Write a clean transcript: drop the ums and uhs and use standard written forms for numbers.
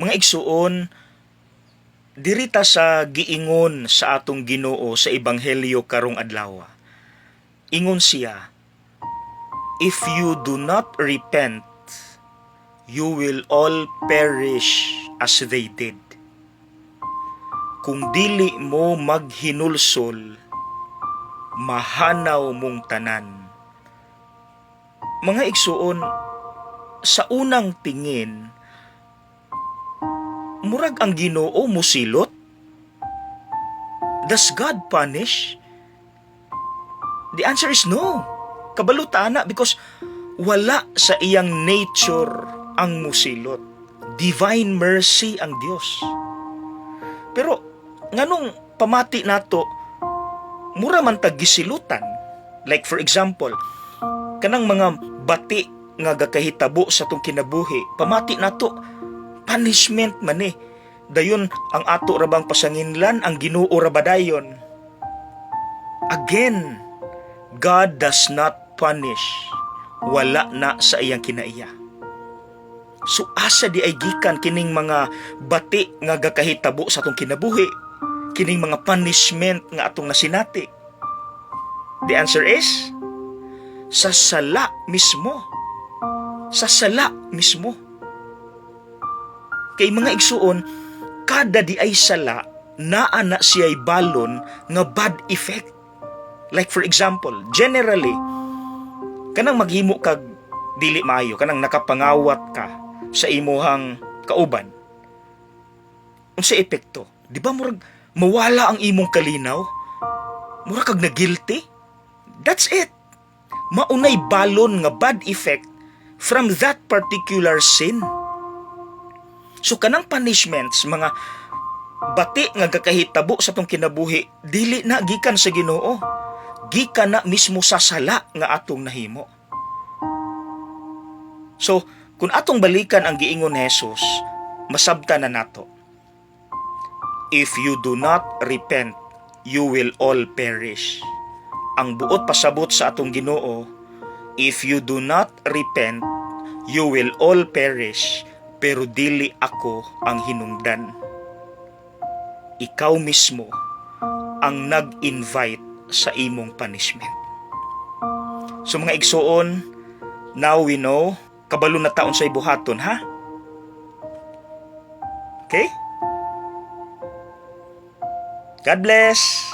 Mga igsuon, diri ta sa giingon sa atong Ginoo sa ebanghelyo karong adlaw. Ingon siya, "If you do not repent, you will all perish as they did." Kung dili mo maghinulsol, mahanaw mong tanan. Mga igsuon, sa unang tingin, murag ang Ginoo musilot. Does God punish? The answer is no. Kabalo ta ana because wala sa iyang nature ang musilot. Divine mercy ang Dios. Pero nganong pamati nato mura man tag gisilutan? Like for example, kanang mga bati nga gakahitabo sa atong kinabuhi, pamati nato punishment man eh. Dayon ang ato ra bang pasanginlan, ang Ginoo ra ba dayon? Again, God does not punish. Wala na sa iyang kinaiya. So asa diay gikan kining mga bati nga gakahitabo sa atong kinabuhi? Kining mga punishment nga atong nasinati? The answer is sa sala mismo. Sa sala mismo. Kay mga igsuon, kada diay sala, naa na siya'y balon nga bad effect. Like for example, generally, kanang maghimo kag dili maayo, kanang nakapangawat ka sa imuhang kauban. Unsa epekto? Di ba murag mawala ang imong kalinaw? Murag kag na-guilty? That's it. Maunay balon nga bad effect from that particular sin. So kanang punishments, mga bati nga gakahitabo sa atong kinabuhi, dili na gikan sa Ginoo. Gikan na mismo sa sala nga atong nahimo. So, kung atong balikan ang giingon ni Jesus, masabta na nato. "If you do not repent, you will all perish." Ang buot pasabot sa atong Ginoo, if you do not repent, you will all perish, pero dili ako ang hinungdan. Ikaw mismo ang nag-invite sa imong punishment. So mga igsuon, now we know, kabalo na ta unsay buhaton, ha? Okay? God bless!